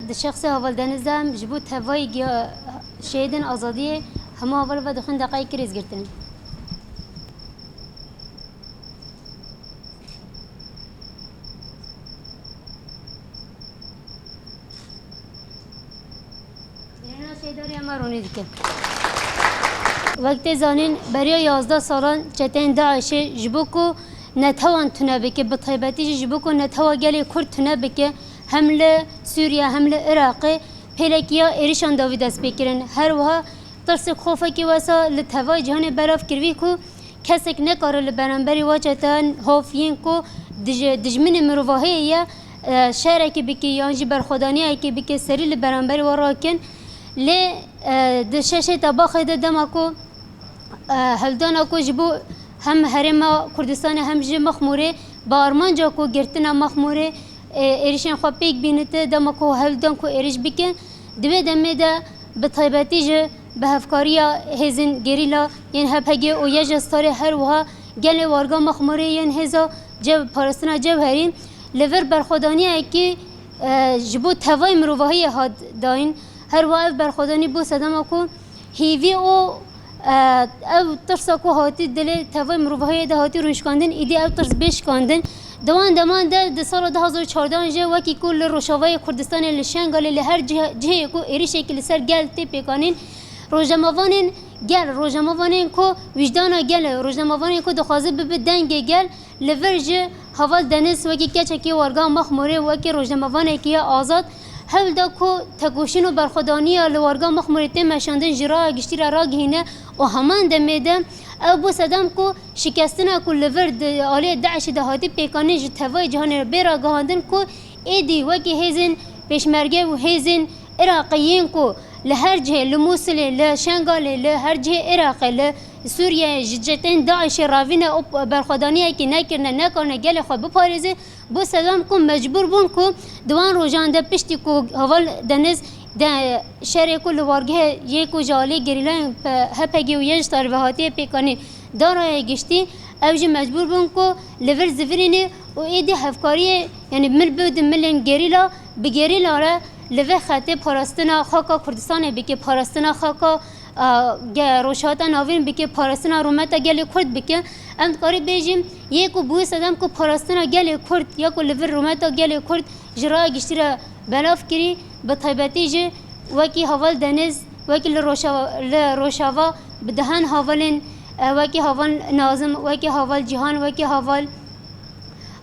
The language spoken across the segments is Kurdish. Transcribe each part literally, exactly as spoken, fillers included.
Di şexsê Heval Deniz de em ji bo tevayê giya-, şehîdên azadiyê hemû heval ve dixwin deqeyek rêzgirtin. Bêhna şehîdarê me ronî dike. Wek tê zanîn, beriya yazdeh salan çeteyên DAIŞê ji bo ku netewan tune bike, bi taybetî jî ji bo ku netewa gelê Kurd tune bike, hem li Sûriye hem li Iraqê pêlekî ya êrişan dawî dest pê kirin. Her wiha tirsek, xofekî wesa li tevayê cîhanê belav kiribî ku kesek nekare li beramberî wa çeteyan hov yên ku dij-, dijminê mirovahiyê ye, e, şerekê bike yan jî berxwedaniyekê bike serî li beramberî wa rakin. Lê, e, di şeşê Tebaxê de dema ku, e, hildana ku ji bo hem Herêma Kurdistanê hem jî Mexmûrê bi armanca ku girtina Mexmûrê, e, êrişên xwe pêk bînite, dema ku hewldan ku êriş bikin, di wê demê de bi taybetî jî bi hevkariya hêzên gerîla yên H P G û YJA Starê her wiha gelê warga Mexmûrê yên hêza cew-, parastina cewherî li vir berxwedaniyekî, e, ji bo tevayê mirovahiyê hat dayîn. Her wiha ev berxwedanî bû sedema ku hêvî û, e, ew tirsa ku hatî dilê tevayê mirovahiyê de hatî rûnişkandin, îdî ew tirs bê şikandin. Di wan deman de di sala du hazar û çardeh jî wekî ku li Rojavayê Kurdistanê li Şengalê li her cih-, cihê ku êrişekî li ser gel tê pêkanîn, rojnamevanên gel, rojnamevanên ku wîcdana gel e, rojnamevanên ku dixwaze bibe dengê gel, li vir ji Heval Deniz wekî keçekî warga Mexmûrê, wekî rojnamevanekî ya azad, hewl da ku tekoşîn û berxwedaniya li warga Mexmûrê tê meşandin ji raya giştî re ragihîne û heman demê de ew bû sedem ku şikestina ku li vir di aliyê DAIŞê de hatî pêkanîn ji tevayê cîhanê re bê ragihandin ku êdî wekî hêzên pêşmerge û hêzên Iraqê yên ku li her cihê, li Mûsilê, li Şengalê, li her cihê Iraqê, li Sûriyeyê ji çeteyên DAIŞê ravîne û berxwedaniyekî nekirine, nekarine gelê xwe biparêze, bû sedem ku mecbûr bûn ku di wan rojan de piştî ku Heval Deniz de şerê ku li wargehê yê ku ji alî gerîlayên H P G û YJA Starê ve hatiye pêkanîn, da raya giştî, ew jî mecbûr bûn ku li vir zivirîne û êdî hevkariyê, yanî mil bi di milên gerîla, bi gerîla re li vê xetê parastina xaka Kurdistanê bike, parastina xaka, a, ge-, Rojhilata Navîn bike, parastina rûmeta gelê Kurd bike. Em dikarî bêjin, yê ku bûye sedem ku parastina gelê Kurd ya ku li vir rûmeta gelê Kurd ji raya giştî re belav kirî, bi taybetî jî wekî Heval Deniz, wekî li Rojava, li Rojava bi dehan hevalên, e, wekî Heval Nazim, wekî Heval Cîhan, wekî Heval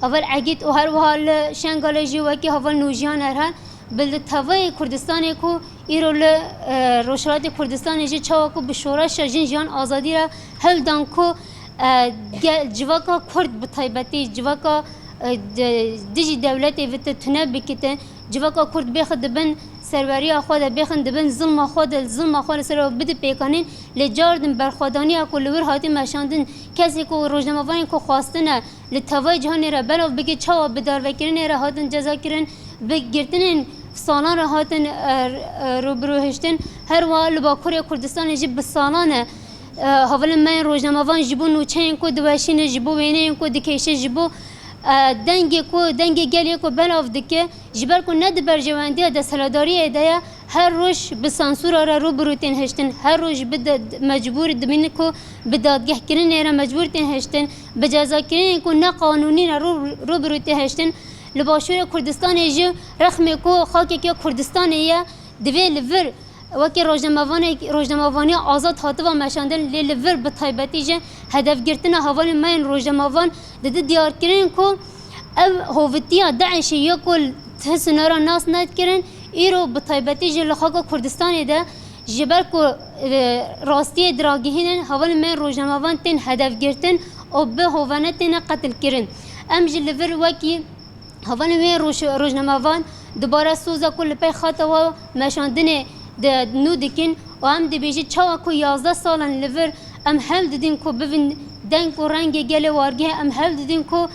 Heval Egîd û her wiha li Şengalê jî wekî Heval Nûjihan Erhan bi li tevayê Kurdistanê ku îro li, e, Rojhilatê Kurdistanê jî çawa ku bi şoreşa jin jiyan azadî re hewl dan ku, e, gel, civaka Kurd bi taybetî civaka, e, di-, dijî dewletê vite tune bikitin, civaka Kurd bêxin di bin serweriya xwe de, bêxin di bin zilma xwe de, zilma xwe li ser ew bide pêkanîn, lê cardin berxwedaniya ku li wir hatî meşandin, kesê ku rojnamevanên ku xwestine li tevayê cîhanê re belav bike, çawa bi darvekirinê re hatin ceza kirin, bi girtinên salan re hatin, e, e, rûbirû hiştin. Her wiha li Bakurê Kurdistanê jî bi salan e, e, hevalên me yên rojnamevan ji bo nûçeyên ku diweşîne, ji bo wêneyên ku dikêşe, ji bo, e, dengê ku, dengê gelê ku belav dike, ji ber ku ne di berjewendiya desthilatdariyê de ye, her roj bi sansûra re rûbirû tên hiştin, her roj bi de-, mecbûr dibînin ku bi dadgehkirinê re mecbûr tên hiştin, bi cezakirinên ku ne qanûnî re rû-, rûbirû tê hiştin. Li Başûrê Kurdistanê jî rexmê ku xakekî Kurdistanê ye, divê li vir wekî rojnamevanek-, rojnamevanî azad hatiba meşandin, lê li vir bi taybetî jî hedefgirtina hevalên me yên rojnamevan dide diyarkirin ku ev hovitiya DAIŞê ya ku ti sinoran nas nedikirin, îro bi taybetî jî li xaka Kurdistanê de ji ber ku, e, rastiyê diragihînin, hevalên me rojnamevan tên hedefgirtin û bi hovane têne qetilkirin. Em jî li vir wekî hevalên wê roj-, rojnamevan dubare soza ku li pey xata we meşandinê de nû dikin û em dibêjin çawa ku yazdeh salan li vir em hewl didin ku bibin deng û rengê gelê wargehê, em hewl didin ku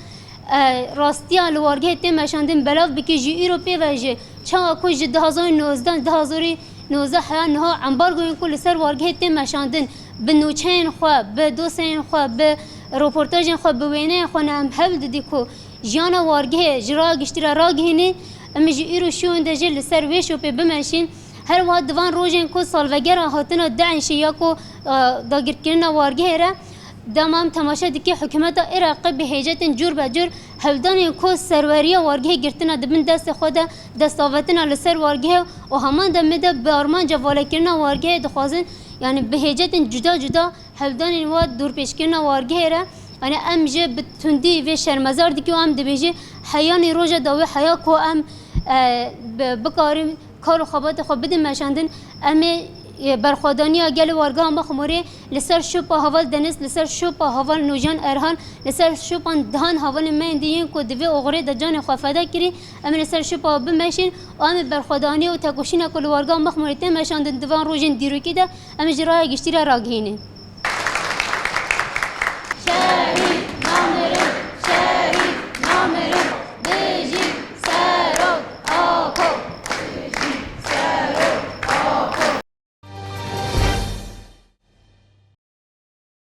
e, rastiya li wargehê tê meşandin belav bike, ji îro pê ve jî çawa ku ji du hazar û nozdeh, du hazar û nozdeh heya niha ambargoyên ku li ser wargehê tê meşandin, bi nûçeyên xwe, bi dosyayên xwe, bi roportajên xwe, bi wêneyên xwe ne em hewl didî ku jiyana wargehê ji raya giştî re ragihînî, Em jî îro şûn de jî li ser wê şopê bimeşîn. Her wiha di van rojên ku salvegera hatina DAIŞê ya ku, e, dagirkirina wargehê re, dema em temaşe dike hikûmeta Iraqê bi hêcetên cûr be cûr hewldanên ku serweriya wargehê girtina di bin destê xwe de, destavetina li ser wargehê û heman demê de bi armanca valekirina wargehê dixwazin, yani bi hêcetên cuda cuda hewldanên wa dûrpêçkirina wargehê re, yani em jî bi tundî vê şermezar dikin û em dibêjin heyanî roja dawî heya ku em, e, bi-, bikarin kar û xebatê xwe bidin meşandin. Em ê, e, berxwedaniya gelê wargeha Mexmûrê li ser şopa heval Deniz, li ser şopa heval Nûcan Erhan, li ser şopan dehan hevalên me yên din yên ku di vê oxirê de canê xwe feda kirî, em ê li ser şopa bimeşin û em ê berxwedaniyê û tekoşîna ku li wargeha Mexmûrê tê meşandin di van rojên dîrokî de, em ê ji raya giştî re ragihînin.